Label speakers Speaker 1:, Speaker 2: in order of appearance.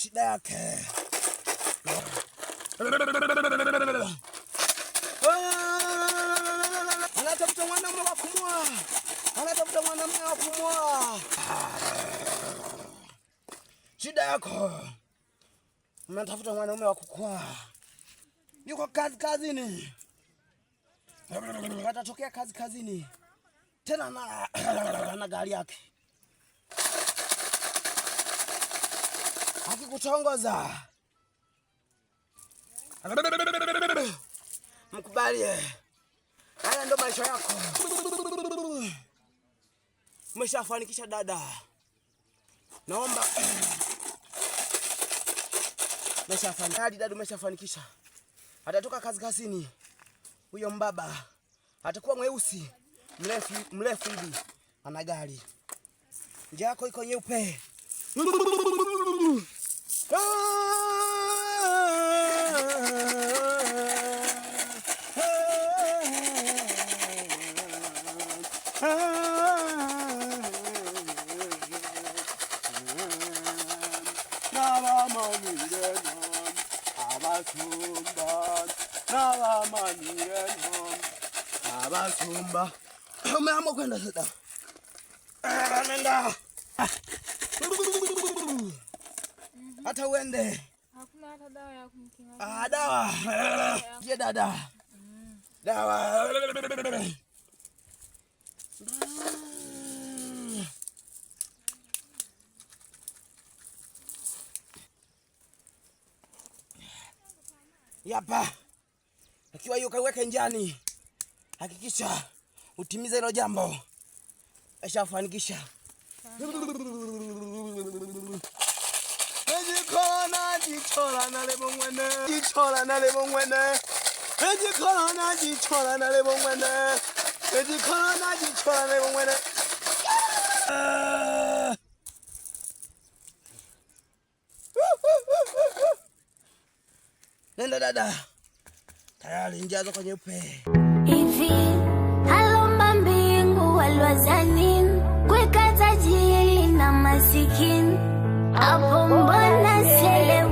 Speaker 1: Shida yake. Anatafuta mwanamume wa kumwoa. Anatafuta mwanamume wa kumwoa. Shida yako. Mnatafuta mwanaume wa kukoa. Yuko kazi kazini. Atatokea kazi kazini. Tena na gari yake. Akikutongoza mkubalie. Haya ndo maisha yako. Umeshafanikisha dada. Naomba umeshafanikisha. Dada umeshafanikisha. Atatoka kazi kazini. Huyo mbaba atakuwa mweusi, mrefu mrefu hivi. Ana gari. Njia yako iko nyeupe. Abasumba. Umeamua kwenda sasa. Nenda. Hata uende.
Speaker 2: Hakuna hata dawa ya kumkinga.
Speaker 1: Ah, dawa. Je, dada. Dawa. Yapa. Akiwa hiyo kaiweke njiani. Hakikisha utimize hilo jambo. Ashafanikisha. Ejikona jichola na lebo mwene. Jichola na lebo mwene. Ejikona jichola na lebo mwene. Ejikona jichola na lebo mwene. Nenda dada. Tayari njia zako nyeupe.
Speaker 3: Hivi alomba mbingu walwazani kweka tajiri na masikini hapo mbona sele